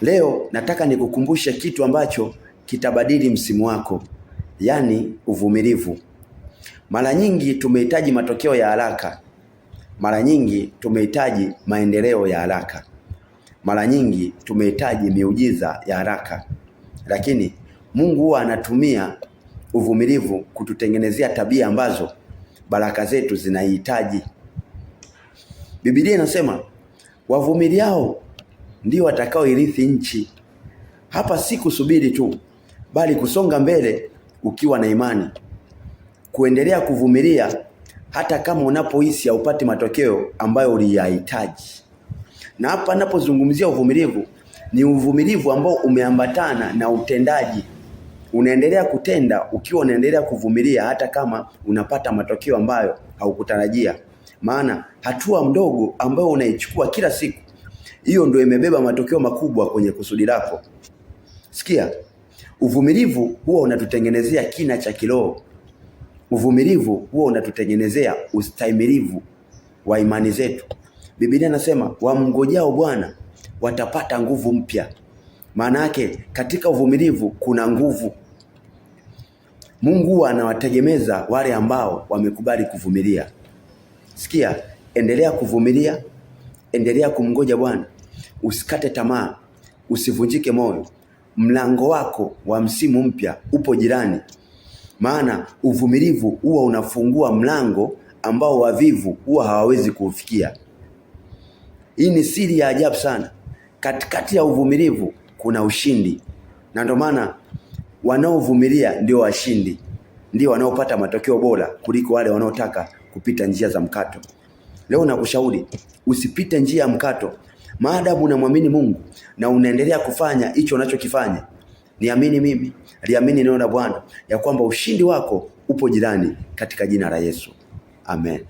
Leo nataka nikukumbushe kitu ambacho kitabadili msimu wako, yaani uvumilivu. Mara nyingi tumehitaji matokeo ya haraka, mara nyingi tumehitaji maendeleo ya haraka, mara nyingi tumehitaji miujiza ya haraka, lakini Mungu huwa anatumia uvumilivu kututengenezea tabia ambazo baraka zetu zinahitaji. Biblia inasema wavumiliao ndio watakaoirithi nchi. Hapa si kusubiri tu, bali kusonga mbele ukiwa na imani, kuendelea kuvumilia hata kama unapohisi haupati matokeo ambayo uliyahitaji. Na hapa napozungumzia uvumilivu, ni uvumilivu ambao umeambatana na utendaji. Unaendelea kutenda ukiwa unaendelea kuvumilia hata kama unapata matokeo ambayo haukutarajia. Maana hatua mdogo ambayo unaichukua kila siku, hiyo ndio imebeba matokeo makubwa kwenye kusudi lako. Sikia, uvumilivu huwa unatutengenezea kina cha kiroho. Uvumilivu huwa unatutengenezea ustahimilivu wa imani zetu. Biblia inasema wamngojao Bwana watapata nguvu mpya. Maana yake katika uvumilivu kuna nguvu. Mungu huwa anawategemeza wale ambao wamekubali kuvumilia. Sikia, endelea kuvumilia, endelea kumngoja Bwana, usikate tamaa, usivunjike moyo. Mlango wako wa msimu mpya upo jirani, maana uvumilivu huwa unafungua mlango ambao wavivu huwa hawawezi kuufikia. Hii ni siri ya ajabu sana. Katikati ya uvumilivu kuna ushindi, na ndio maana wanaovumilia ndio washindi, ndio wanaopata matokeo bora kuliko wale wanaotaka kupita njia za mkato. Leo nakushauri usipite njia ya mkato, maadamu unamwamini Mungu na unaendelea kufanya hicho unachokifanya. Niamini mimi, liamini neno la Bwana ya kwamba ushindi wako upo jirani, katika jina la Yesu, amen.